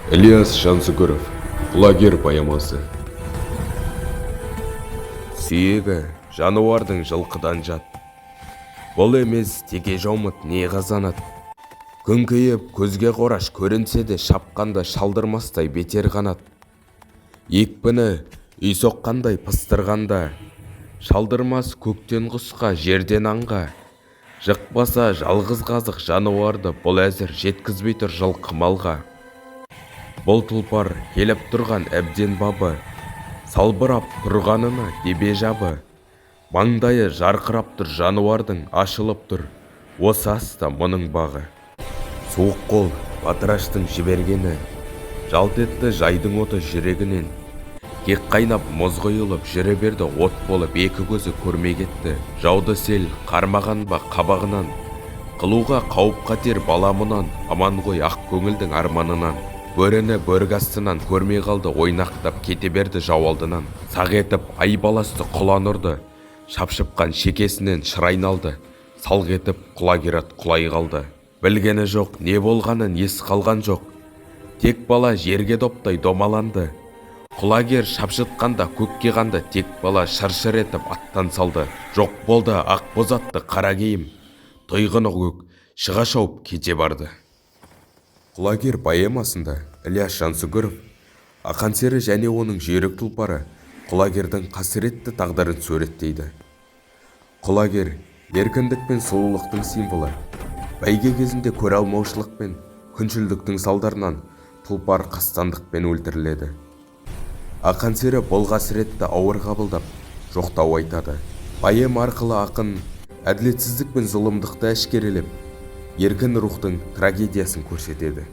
Ілияс Жансүгіров. Құлагер поэмасы. Сүйегі жануардың жылқыдан жат. Бұл емес теке жаумыт не қазанат. Күңкейіп көзге қораш көрінсе де, шапқанда шалдырмастай бетер қанат. Екпіні үй соққандай пыстырғанда, шалдырмас көктен құсқа, жерден аңға. Жықпаса жалғыз қазық жануарды, бұл әзір жеткізбей тұр жылқы малға. Бұл тұлпар келіп тұрған әбден бабы, салбырап тұрғанына тебе жабы. Маңдайы жарқырап тұр жануардың, ашылып тұр осы аста мұның бағы. Суық қол батыраштың жібергені, жалт етті жайдың оты жүрегінен. Кек қайнап, мұз құйылып жүре берді, от болып екі көзі көрмей кетті. Жауды сел қармаған ба қабағынан, қылуға қауіп қатер бала мұнан, аман ғой ақ көңілдің арманынан. Бөріні бөрік астынан көрмей қалды, ойнақтап кете берді жау алдынан. Сақ етіп ай баласты құлан ұрды, шапшыпқан шекесінен шыр айналды, салқ етіп Құлагер ат құлай қалды. Білгені жоқ, не болғанын, ес қалған жоқ, тек бала жерге доптай домаланды. Құлагер шапшытқанда көкке қанды, тек бала шыр-шыр етіп аттан салды. Жоқ болды ақ боз атты қара киім, тұйғыны көк шыға шауып кете барды. Құлагер поэмасында Ілияс Жансүгіров Ақан сері және оның жүйрік тұлпары Құлагердің қасіретті тағдырын суреттейді. Құлагер – еркіндік пен сұлулықтың символы. Бәйге кезінде көре алмаушылық пен күншілдіктің салдарынан тұлпар қастандықпен өлтіріледі. Ақан сері бұл қасіретті ауыр қабылдап, жоқтау айтады. Поэма арқылы ақын әділетсіздік пен зұлымдықты әшкерелеп, еркін рухтың трагедиясын көрсетеді.